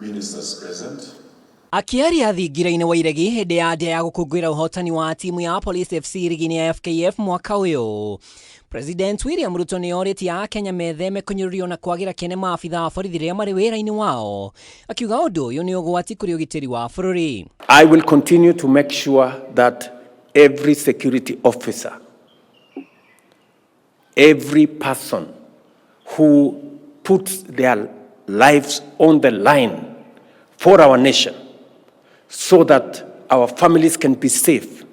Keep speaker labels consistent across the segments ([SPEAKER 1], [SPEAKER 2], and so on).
[SPEAKER 1] Ministers present.
[SPEAKER 2] Akĩaria thingira-inĩ wa Iregi hĩndĩ ya ndĩa ya gũkũngũĩra ũhotani wa timu ya Police FC rigi-inĩ ya FKF mwaka ũyũ, President William Ruto nĩ orĩtie Akenya metheme kũnyũrũrio na kwagĩra kĩene maabitha a borithi rĩrĩa marĩ wĩra-inĩ wao, akiuga ũndũ ũyũ nĩ ũgwati kũrĩ ũgitĩri wa bũrũri.
[SPEAKER 3] I will continue to make sure that every security officer, every person who puts their lives on the line for our nation so that our families can be safe,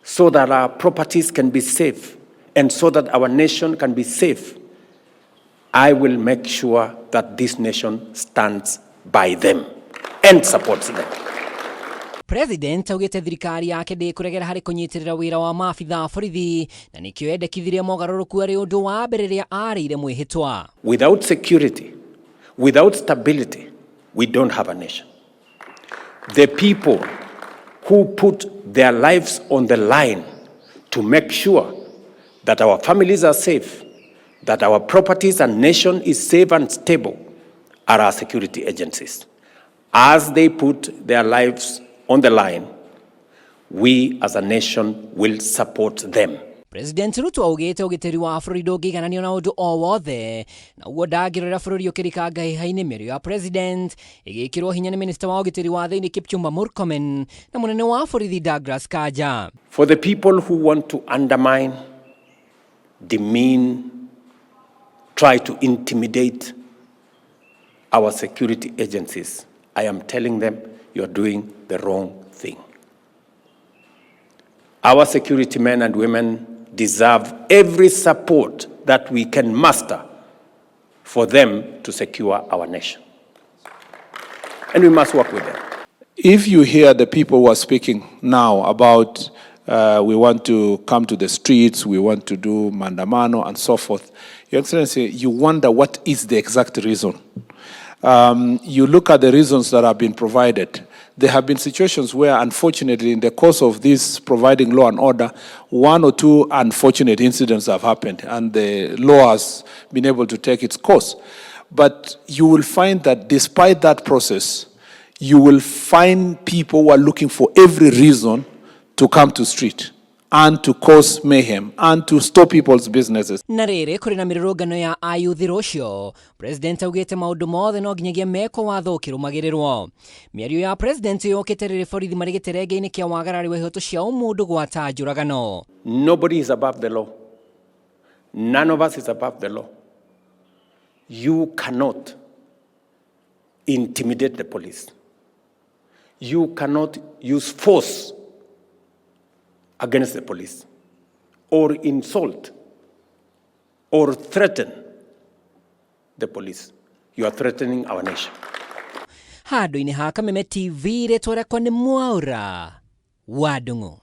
[SPEAKER 3] so that our properties can be safe, and so that our nation can be safe, I will make sure that this nation stands by them and supports them.
[SPEAKER 2] President augĩte thirikari yake ndĩkũregera harĩ kũnyitĩrĩra wĩra wa maabitha a borithi na nĩkĩo endekithirie mogarũrũku arĩ ũndũ wa mbere rĩrĩa arĩire mwĩhĩtwa.
[SPEAKER 3] Without security, without stability, we don't have a nation. The people who put their lives on the line to make sure that our families are safe, that our properties and nation is safe and stable, are our security agencies. As they put their lives on the line, we as a nation will support them.
[SPEAKER 2] President Ruto augĩte ũgitĩri wa bũrũri ndũngĩigananio na ũndũ o wothe na ũguo ndangĩrorera bũrũri ũkĩrika ngahĩha-inĩ. Mĩario ya President ĩgĩkĩrwo hinya nĩ minista wa ũgitĩri wa thĩinĩ Kipchumba Murkomen na mũnene wa borithi Douglas Kanja.
[SPEAKER 3] For the people who want to undermine, demean, try to intimidate our security agencies, I am telling them, you are doing the wrong thing. Our security men and women deserve every support that we can muster for them to secure our nation. And we must work with them.
[SPEAKER 1] If you hear the people who are speaking now about we want to come to the streets, we want to do maandamano and so forth, Your Excellency, you wonder what is the exact reason. You look at the reasons that have been provided. There have been situations where, unfortunately, in the course of this providing law and order, one or two unfortunate incidents have happened, and the law has been able to take its course. But you will find that despite that process, you will find people who are looking for every reason to come to street and to cause mayhem and to stop people's businesses.
[SPEAKER 2] Na rĩrĩ kũrĩ na mĩrũrũngano ya ayuthi rũcio, President augĩte maũndũ mothe no nginyagia mekwo watho ũkĩrũmagĩrĩrwo. Mĩario ya President yũkĩte rĩrĩ borithi marĩ gĩterenge-inĩ kĩa wagarari wa ihoto cia ũmũndũ gwata njũragano.
[SPEAKER 3] Nobody is above the law. None of us is above the law. You cannot intimidate the police. You cannot use force against the police or insult or threaten the police. You are threatening our nation.
[SPEAKER 2] Handũ-inĩ ha Kameme TV, rĩtwa rĩakwa nĩ Mwaũra wa Ndung'u.